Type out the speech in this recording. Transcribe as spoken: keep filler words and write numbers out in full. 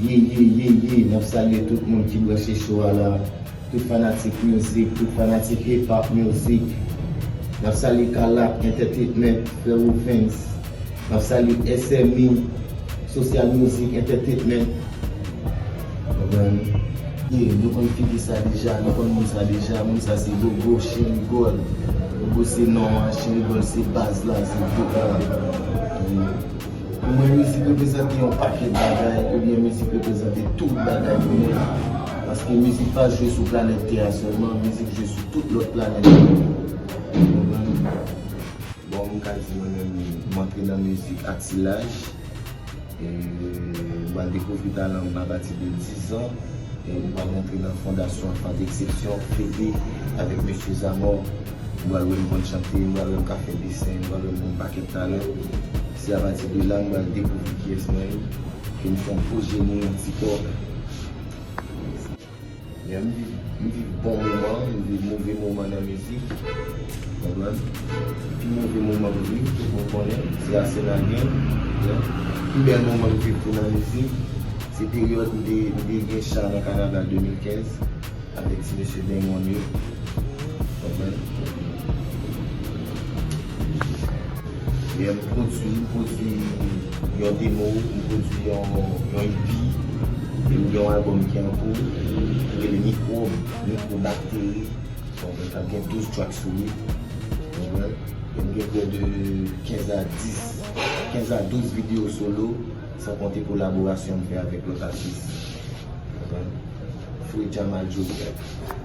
Ye, ye, ye, ye, n ap salye tout moun ki branche show a la, tout fanatik mizik, tout fanatik hip hop mizik. N ap salye Kalak Entertainment, frè Ruvens. N ap salye S M I, Social Music Entertainment. Konprann? Ye, nou konn figi sa deja, nou konn moun sa deja, moun sa se Gogo, Chen Rigòl. Gogo se non an, Chen Rigòl se baz la, se bout la. Pou mwen, mizik reprezante yon pakèt bagay, oubyen mizik reprezante tout bagay pou mwen. Paske mizik pa jwe sou planèt tè a sèlman, mizik jwe sou tout lòt planèt yo. Konprann? Bon, m ka di mwen menm, m antre nan mizik ati laj. E, m pral dekouvri talan m apati de diz an. E m pral rantre nan fondasyon Enfant d'Exception, Fede, avèk Mesye Zamò. M pral wè m konn chante, m pral wè m ka fè desen, m pral wè m gen yon pakèt talan. Se apati de la, m pral dekouvri kiyès mwen ye. E m se yon gwo jeni, yon ti kò. Yeah, m viv, m viv bon moman, m viv move moman nan mizik. Konprann? Pi move moman m viv, tout moun konnen, se Asena Gang. Yeah. Pi bèl moman m viv tou nan mizik, se peryòd m te, m te gen cha nan kanaval de mil kenz avèk ti mesye Dengon yo. Konprann? Yeah, m pwodui, m pwodui yon demo, m pwodui yon, yon E P, e m gen yon albòm ki an kou, ki rele Mikwòb, Mikwo Bakteri. Konprann? K ap gen douz track sou li. Konprann? E m gen prè de kenz a dis, kenz a douz videyo solo, san konte kolaborasyon m fè avèk lòt atis. Konprann? Free Jamal Joseph.